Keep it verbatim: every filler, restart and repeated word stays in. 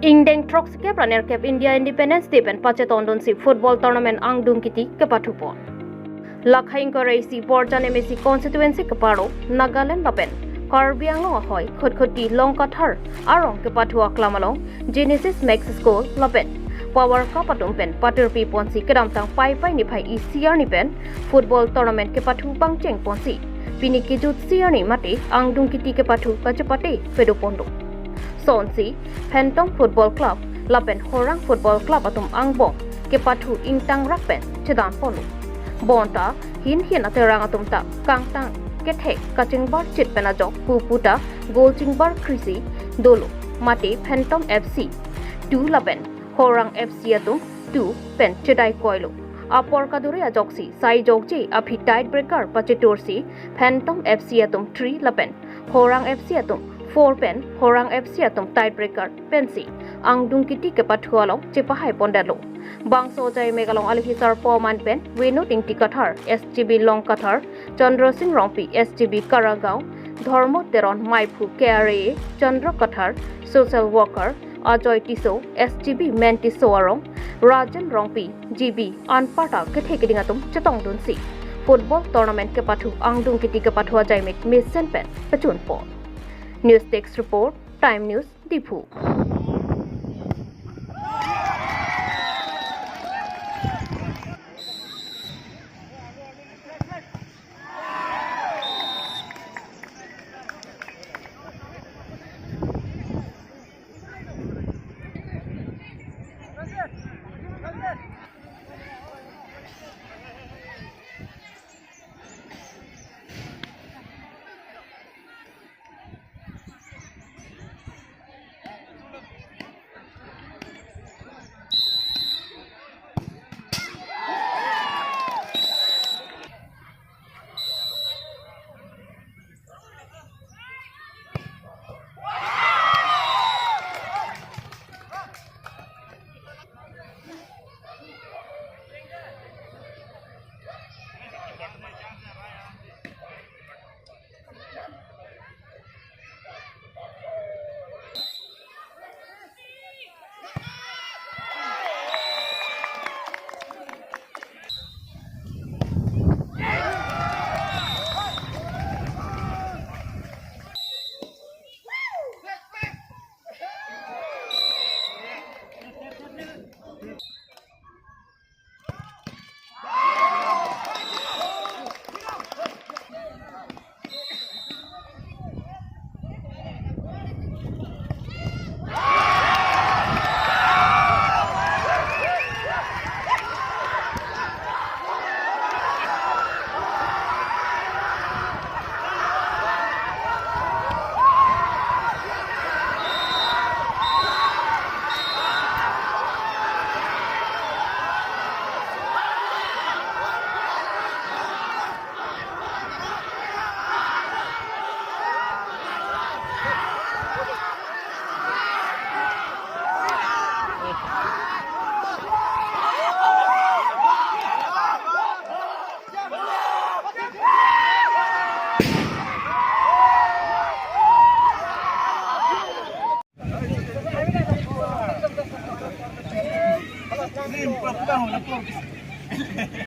Ingdeng throksi kep ra nerkep India Independence Day pen pachetongdunsi football tournament angdung kiti kepathu pon. Lakha ingkoi ra isi Borjan M A C constituency keparo Nagaland lapen Karbi Anglong ahoi Khatkhati Longkathar arong kepathu aklam along Genesis Max School lapen Power Cup atum pen patirpi ponsi kedamtang Paipai niphai isi arni pen football tournament kepathu pangcheng ponsi pini kejut isi arni mate angdung kiti kepathu kachepate pado pon do. Sonsi Phantom Football Club lapen Horang Football Club atum angbong kepathu ingtangrak pen chedan ponlo. Bonta hin hin aterang atum ta kangtang kethek kachingbar chit pen ajok pupu ta goal chingbar krisi dolo mate Phantom F C two lapen Horang F C atum two pen chedai koilo. Apor kaduri ajoksi sai jokje aphi tie breaker pachetursi Phantom F C atum three lapen Horang F C atum four pen Horang F C atum tie breaker pensi angdung kiti kepathu along chepahai pondetlo. Bangso ajai mek along alohi sarpo aman pen Venu Ingti Kathar S G B Longkathar, Chandra Singh Rongpi S G B Karagaon, Dharma Teron Maiphu K R A A, Chandra Kathar social worker, Ajoy Tisso S G B Mentiso arong, Rajan Rongpi G B anparta kethe keding atum chetongdunsi football tournament kepathu angdung kiti kepathu ajai mek mesen pen pachun pon. News Desk Report, Time News, Diphu.